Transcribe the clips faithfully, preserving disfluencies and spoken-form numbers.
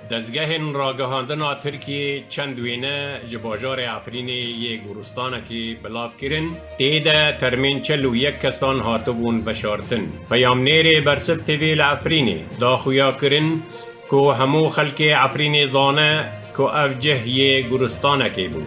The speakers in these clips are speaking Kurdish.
Dezgehên ragihandina Tirkiyê çend wêne ji bajarê Efrînê yê goristanekê belav kirin. Tê de termên çil û yek kesan hatibûn veşartin. Peyamnêrê Bersiv T V li Efrînê da xuya kirin ku hemû xelkê Efrînê zane ku ev cih yê goristanekê bû.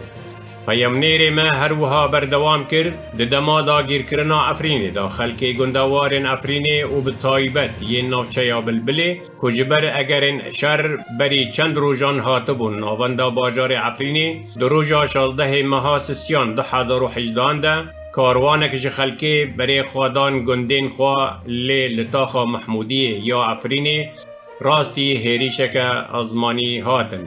Peyamnêrê me her wiha berdewam kir, di dema dagîrkirina Efrînê de xelkê gundewarên Efrînê û bi taybet yên navçeya Bilbilê ku ji ber egerên şer berî çend rojan hatibûn navenda bajarê Efrînê, di roja şazdehê meha Sisiyan du hezar û hejdehan de karwanek ji xelkê berê xwe dan gundên xwe, lê li taxa Mehmûdiyê ya Efrînê rastî hêrişeke azmanî hatin.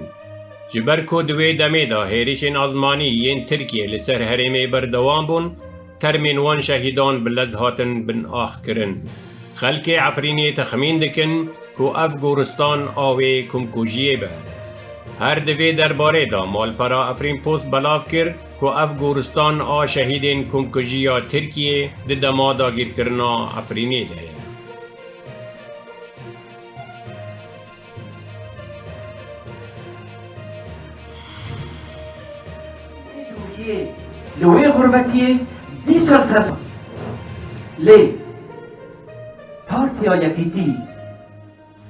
Ji ber ku di wê demê de hêrişên azmanî yên Tirkiyê li ser herêmê berdewam bûn, termên wan şehîdan bi lez hatin binaxkirin. Xelkê Efrînê texmîn dikin ku ev goristan a wê komkujiyê be. Her di vê derbarê de malpera Efrîn Post belav kir ku ev goristan a şehîdên komkujiya Tirkiyê di dema dagîrkirina Efrînê de ye. Li wê xurbetiyê dîsa ser lê Partiya Yekîtî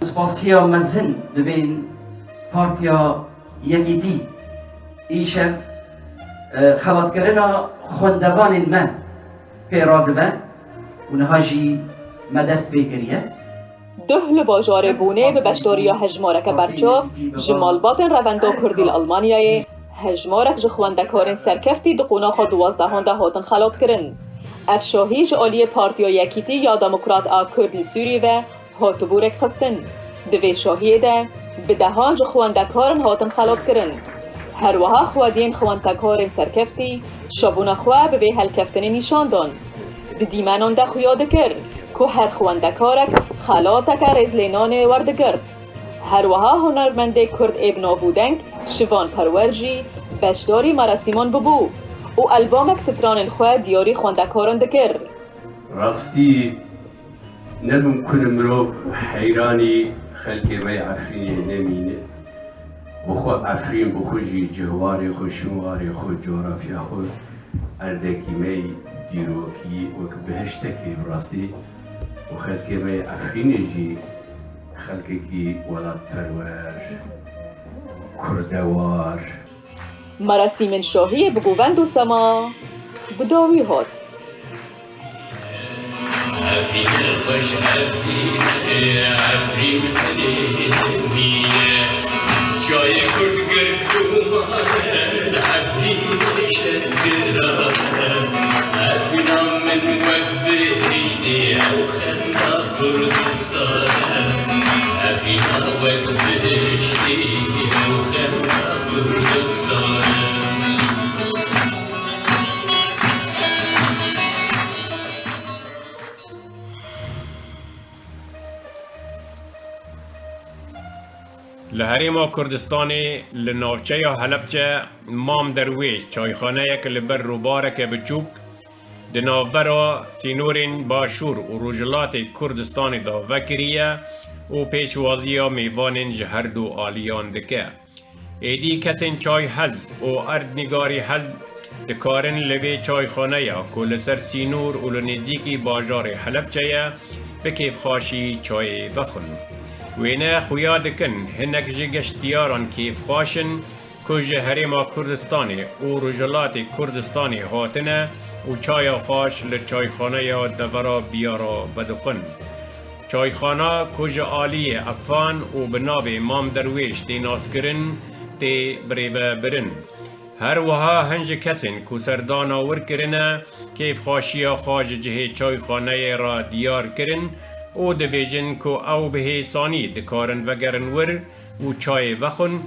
spasiya mezin dibên Partiya Yekîtî. Îşev, e, xelatkirina xwendevanên me pê radibe û niha jî me dest pê kiriye. Duh li bajarê Bonê bi beşdariya hejmareke berçav ji malbatên revenda Kurdî li Almanyayê, hejmarek ji xwendekarên serkeftî di qonaxa duwazdehan de hatin xelatkirin. Ev şahî ji aliyê Partiya Yekîtî ya Demokrat a Kurd li Sûriyê ve hatibû rêkxistin. Di vê şahiyê de bi dehan ji xwendekarin hatin xelatkirin. Her wiha xwediyên xwendekarên serkeftî şabûna xwe bi vê helkeftinê nîşan dan. Di dîmenan de xuya dikir ku her xwendekarek xelateke rêzlênanê werdigirt. Her wiha hunermendê Kurd ê bi nav û deng Şivan Perwer jî beşdarî merasîman bibû û elbamek stranên xwe diyarî xwendekaran dikir. Rastî ne mimkun e mirov heyranî xelkê me yê Efrînê nemîne. Bi xwe Efrîn, bi xwe jî cihwarê xwe, şinwarê xwe, coğrafya xwe, erdekî me yê dîrokî wek bihiştekê bi rastî û xelkê me yê Efrînê jî xelkekî welatperwer, kurdewar, Merasîmên şahiyê bi govend û sema bi dawî hat. Li Herêma Kurdistanê, li navçeya Helebce, Mam Derwêş, çayxaneyek li ber rûbareke biçûk, di navbera sînorên Başûr û Rojhilatê Kurdistanê de vekiriye û pêşwaziya mêvanên ji her du aliyan dike. Êdî kesên çayhez û erdnîgarî hez dikarin li vê çayxaneya ku li ser sînor û li nêzîkî bajarê Helebçe ye, bi kêfxaşî çayê vexwin. Wêne xuya dikin, hinek ji geştiyaran kêfxaş in ku ji Herêma Kurdistanê û Rojhilatê Kurdistanê hatine û çaya xaş li çayxaneya devera Biyara vedixwin. Çayxana ku ji aliyê Efan û bi navê Mam Derwêş tê naskirin, tê birêvebirin. Her wiha hin ji kesên ku serdana wir kirine, kêfxweşiya xwe ji cihê çayxaneyê re diyar kirin û dibêjin ku ew bi hêsanî dikarin vegerin wir û çayê vexwin,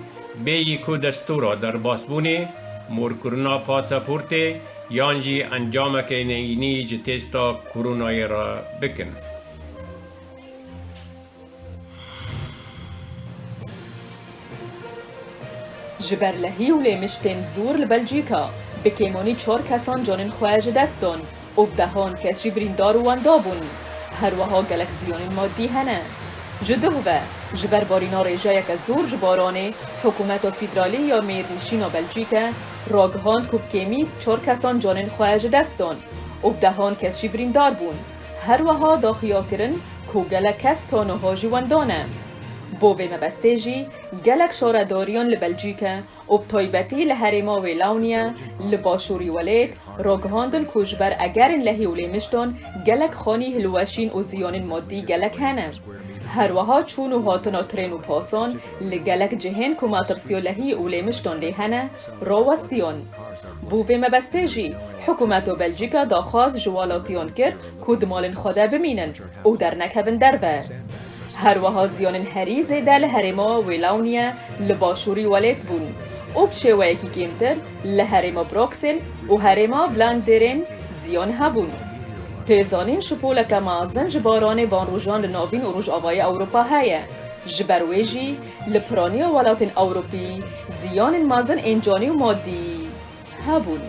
bêyî ku destûra derbasbûnê, morkirina pasaportê yan jî encameke neyînî ji testa koronayê re bikin. Ji ber lehî û lêmiştên zor li Belcîka, bi kêmanî çar kesan canên xwe ji dest dan û bi dehan kes jî birîndar û wenda bûn. Her wiha gelek ziyanên madî hene. Ji duh ve, Ji ber barîna rêjeyeke zor ji baranê, hikûmeta federalî ya mêrnişîna Belcîke ragihand ku bi kêmî çar kesan canên xwe ji dest dan û bi dehan kes jî birîndar bûn. Her wiha daxuya kirin ku gelek kes ta niha jî wenda ne. Bo vê mebestê jî gelek şaredariyan li Belcîke û bi taybetî li herêma Wêlawniye li başûrî welêt ragihandin ku ji ber egerên lehî û lêmiştan gelek xanî hilweşîn û ziyanên madî gelek hene. Her wiha çûn û hatina tren û pasan li gelek cihên ku matirsiya lehî û lêmiştan lê hene, rawestiyan. Bo vê mebestê jî hikûmeta Belcîka daxwaz ji welatiyan kir ku di malên xwe de bimînin û dernekevin derve. Her wiha ziyanên herî zêde li herêma Wêlawniye li başûrî welêt bûn û bi şêweyekî kêmtir li herêma Broksel û herêma Vlaanderen ziyan hebûn. Tê zanîn şipoleke mezin ji baranê van rojan li navîn û rojavayê Ewropa heye. Ji ber wê jî li piraniya welatên Ewropî ziyanên mezin ên canî û madî hebûn.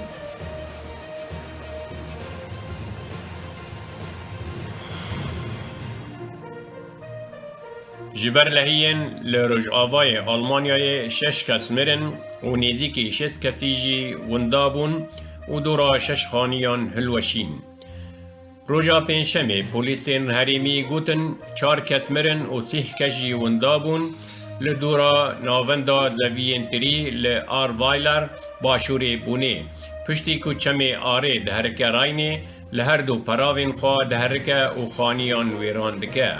Ji ber lehiyên li rojavayê Almanyayê şeş kes mirin û nêzîkî şêst kesî jî winda bûn û dora şeş xaniyan hilweşîn. Roja Pêncşemê polîsên herêmî gotin, çar kes mirin û sîh kes jî winda bûn li dora navenda Zeviyên Tirî li Ahrweiler, başûrê Bûnê. Piştî ku çemê Arê diherike Raynê, li her du peravên xwe diherike û xaniyan wêran dike.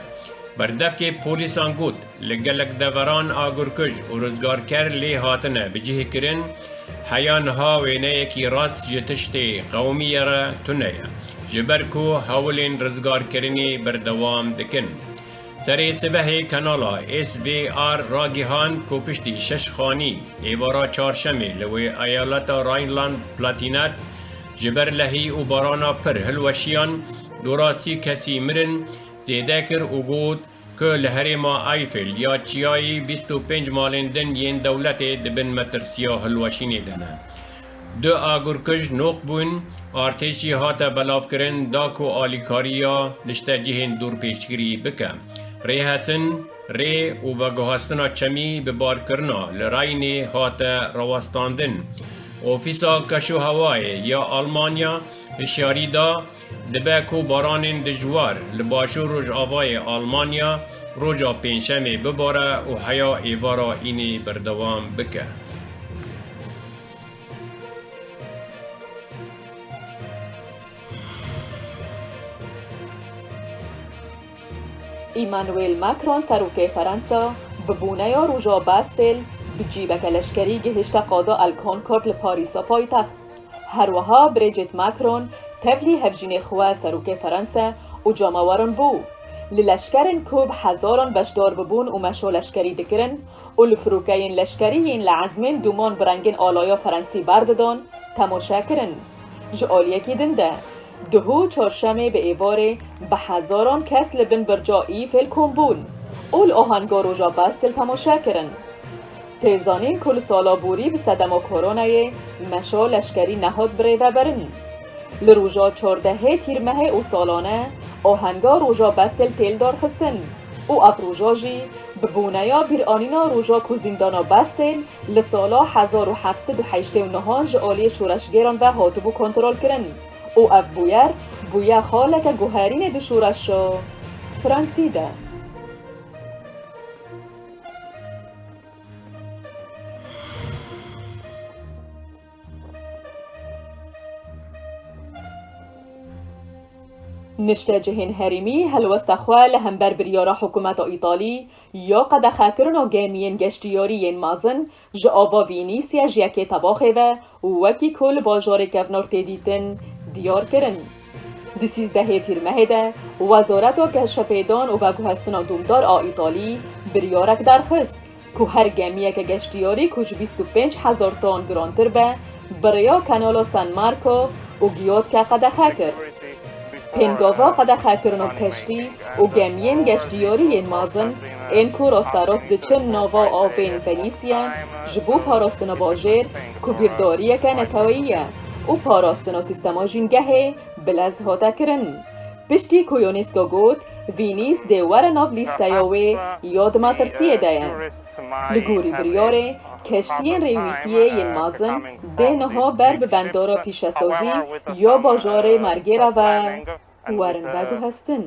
Berdevkê polîsan got, li gelek deveran agirkuj û rizgarker lê hatine bicihkirin, heya niha wêneyekî rast ji tiştê qewimiyê re tune ye, ji ber ku hewlên rizgarkirinê berdewam dikin. Serê sibehê kanala S V R ragihand ku piştî şeş xanî êvara çarşemê li wê eyaleta Rheinland-Palatinat ji ber lehî û barana pir hilweşiyan, dora sî kesî mirin, zêde kir û got ku li herêma Eifel ya Çiyayî bîst û pênc malên din yên dewletê di bin metirsiya hilweşînê de ne. Du agirkuj noq bûn, artêşî hate belavkirin da ku alîkariya niştecihên dûrpêçkirî bike. Rêhesin, rê û veguhastina çemî bi barkirina li Reynê hate rawestandin. Ofîsa Keşûhewayê ya Almanya hişyarî da, dibe ku baranên dijwar li başûr rojavayê Almanya roja Pêncşemê bibare û heya êvara înê berdewam bike. Emmanuel Macron, serokê Ferensa, bi bûneya roja Bastille bi cîbeke leşkerî gihişte qada El Concorde li Parîsa paytext. Her wiha Brigitte Macron tevlî hevjînê xwe serokê Ferense û cemaweran bû. Li leşkerên ku bi hezaran beşdar bibûn û meşa leşkerî dikirin û li firokeyên leşkerî yên li ezmên dûman bi rengên alaya Ferensî berdidan, temaşe kirin. Ji aliyekî din de, duhû çarşemê bi êvarê bi hezaran kes li bin birca Îfel kom bûn û li ahenga roja Bastille temaşe kirin. Tê zanîn ku li sala borî bi sedema koronayê meşa leşkerî nehat birêvebirin. Li roja çardehê Tîrmehê û salane ahenga roja Bastille tê lidarxistin û ev roja jî bi bûneya bîranîna roja ku zîndana Bastille li sala hezar û heft sed û heştê û nehan ji aliyê şoreşgêran ve hatibû kontrolkirin û ev bûyer bûye xaleke guherînê di şoreşa Fransî de. Niştecihên herêmî helwesta xwe li hember biryara hikûmeta Îtalî ya qedexekirina gemiyên geştiyarî yên mezin ji ava Vînîsya ji yekê Tebaxê ve û wekî ku li bajarê kevnar tê dîtin, diyar kirin. Di sîzdehê Tîrmehê de Wezareta Geşepêdan û Veguhestina Domdar a Îtalî biryarek derxist ku her gemiyeke geştiyarî ku ji bîst û pênc hezar ton girantir be, bi rêya Kanala San Marco û Giotka qedexe kir. Pêngava qedexekirina keştî û gemiyên geştiyarî yên mezin ên ku rasterast diçin nava avên Venîsya ji bo parastina bajêr ku bîrdariyeke neteweyî ye û parastina sîstema jîngehê bi lez hate kirin. Piştî ku UNESCO got, Venîs dê were nav lîsteya wê ya di metirsiyê de ye. Li gorî biryarê, keştiyên rêwîtiyê yên mezin dê niha ber bi bendara pîşesazî ya bajarê Marghera ve werin veguhestin.